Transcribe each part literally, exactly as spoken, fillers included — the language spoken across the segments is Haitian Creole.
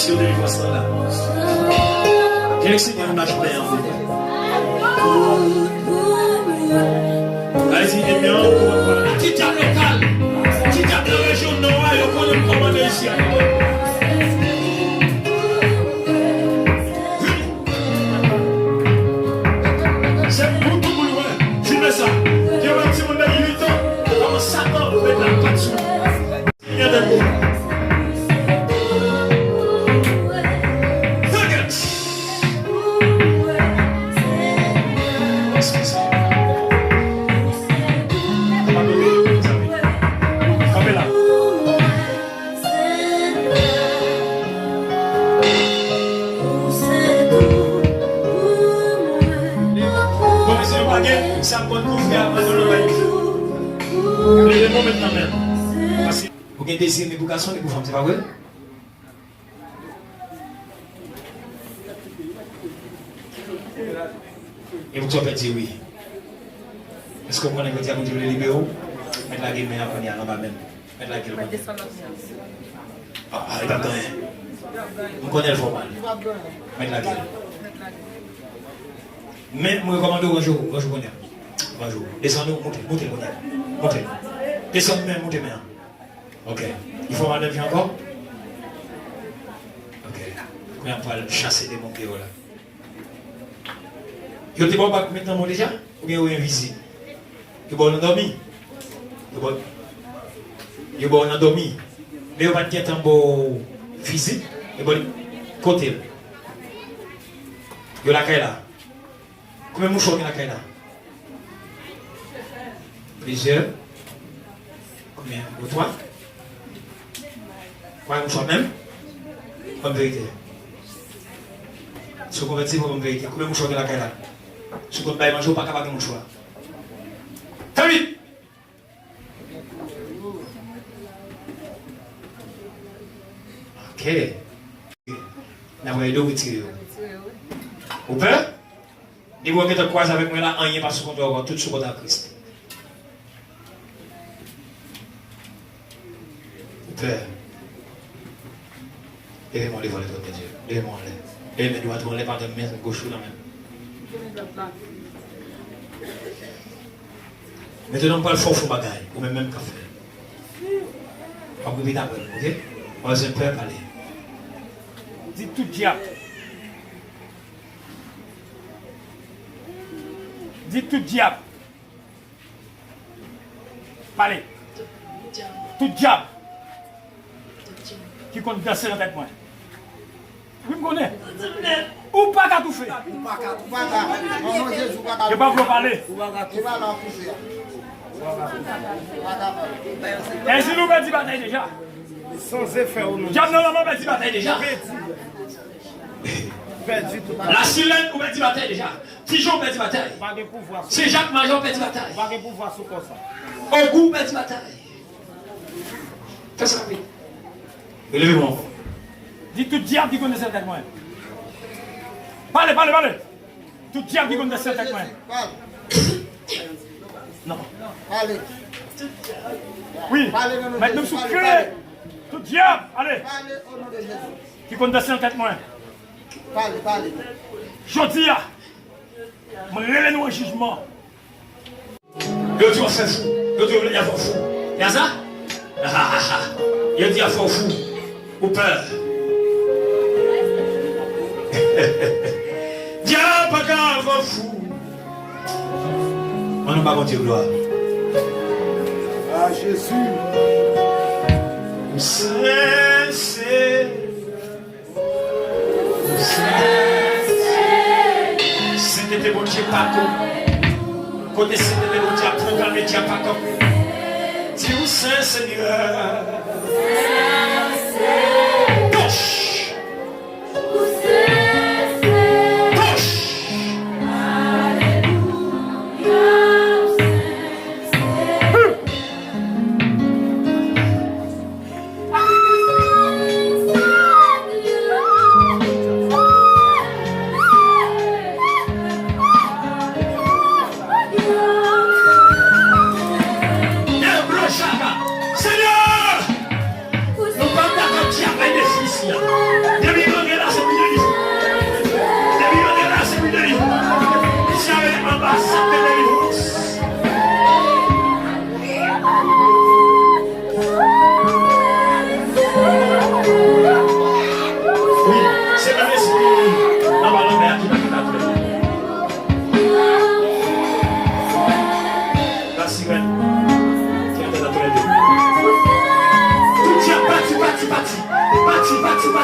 Sou delivrans lan la. Ke Leksik gen yon mach byen an. Ayiti, enmi an, ki dyab lokal, ki dyab nan rejyon nò a, yo konnen m kòmande isi a. Se pou tout moun wè. Filme sa. Gen yon timoun de uit an, kòman Satan met lapat sou li. Gen de moun. Faggot! Eskize. Pa bebe, mezanmi. Kanpe la. Bon, mesye, yo pa gen, sa m konn pou fè a, mwen, nou, nou, nou. Leve men w, met nan men m. Paske ou gen dezi ni pou gason, ni pou fanm, se pa vre? E poukisa w pèdi, wi? Èske w konnen ke dyab ou te vle libere w? Mèt lage men an kounye a, anba men m. Mèt lage l kounye a. Ah, ah, li p ap gen anyen. M konnen l fè w mal. Mèt lage l. Men, m rekòmande w ranje w, ranje w kounye a. Ranje w. Desann ou, moute, moute l kounye a. Moute l. Desann men, moute men an. Ok. Li fè w mal menm jan ankò? Ok. Kounye a m pral chase demon ki yo la. Yo te ba w bak met nan men w deja? Oubyen yo envizib? Yo ba w nan dòmi? Yo ba w, yo ba w nan dòmi. Men yo pa t gentan ba w fizik? Yo ba w kote l? Yo lakay la. Konbyen mouchwa w gen lakay la? Plizyè. Konbyen? Ou twa? Konbyen mouchwa menm? Ban m verite. Si w konvèti, ban m verite. Konbyen mouchwa w gen lakay la? Si w konn bay manje, ou pa ka pa gen mouchwa. Fè vit! Ok. N ap ede w retire yo. Ou pè? Depi w gentan kwaze avèk mwen la, anyen pa sou kont ou ankò, tout sou kont a Kris. Ou pè. Leve men w devan Letènèl Bondye. Leve men w anlè. Leve men dwat ou anlè, pa tann men goch ou nan men m. Mentnan, m pral fè w fon bagay, ou menm menm k ap fè l. W ap repete apre m, ok? W ap bezwen pè pale. Di tout dyab. Di tout dyab. Pale. Tout dyab ki konn danse nan tèt mwen. Wi, m konnen. Ou pa ka toufe. Ou pa ka, ou pa ka. Nan non Jezi, ou pa ka toufe. Yo pa vle w pale. Ou pa ka toufe. Ou pa ka toufe. Ou pa ka pale. Èzili, ou pèdi batay deja. Dyab nan lanmò pèdi batay deja. Pèdi tout. Lasilèn, ou pèdi batay deja. Tijon pèdi batay. Pa gen pouvwa sou. Senjak Majò pèdi batay. Pa gen pouvwa sou kò sa. Ogou pèdi batay. Fè sa vit. Releve mwen ankò. Di tout dyab ki konn desann tèt mwen. Pale, pale, pale. Tout dyab ki konn desann tèt mwen. Non. Pale. Wi. Pale nan non de Jezi. Mèt menm sou pale, pale. Tout dyab, ale. Pale o non de Jezi. Ki konn desann tèt mwen. Pale, pale. Jodi a, mwen rele nou an jijman. Yo di w ap fè fou. Yo di w ap fè fou. Ya sa? Yo di ap fè w fou. Ou pè. Dyab pa ka fè w fou. Ann nou ba Bondye glwa. A Jezi. Ou sen, Senyè. Sentete Bondye pa kanpe. Kote sentete Bondye ap pwoklame, dyab pa kanpe. Di ou sen, Senyè. Touch! Touch! Senyè, nou pa dakò dyab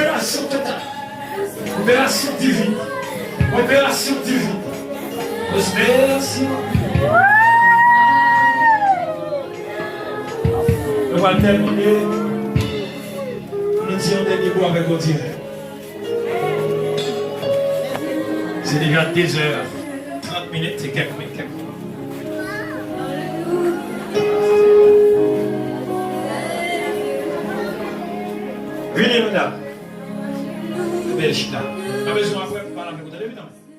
Operasyon total. Operasyon divin. Operasyon divin. Operasyon. Nou pral tèmine. Nou di yon dènye mo avèk Bondye. Se deja de zè trant minit, se kèk minit, kèk minit. Vini, Linda. Bèl chita. Pa bezwen apre pou pale avèk ou, tande, vini.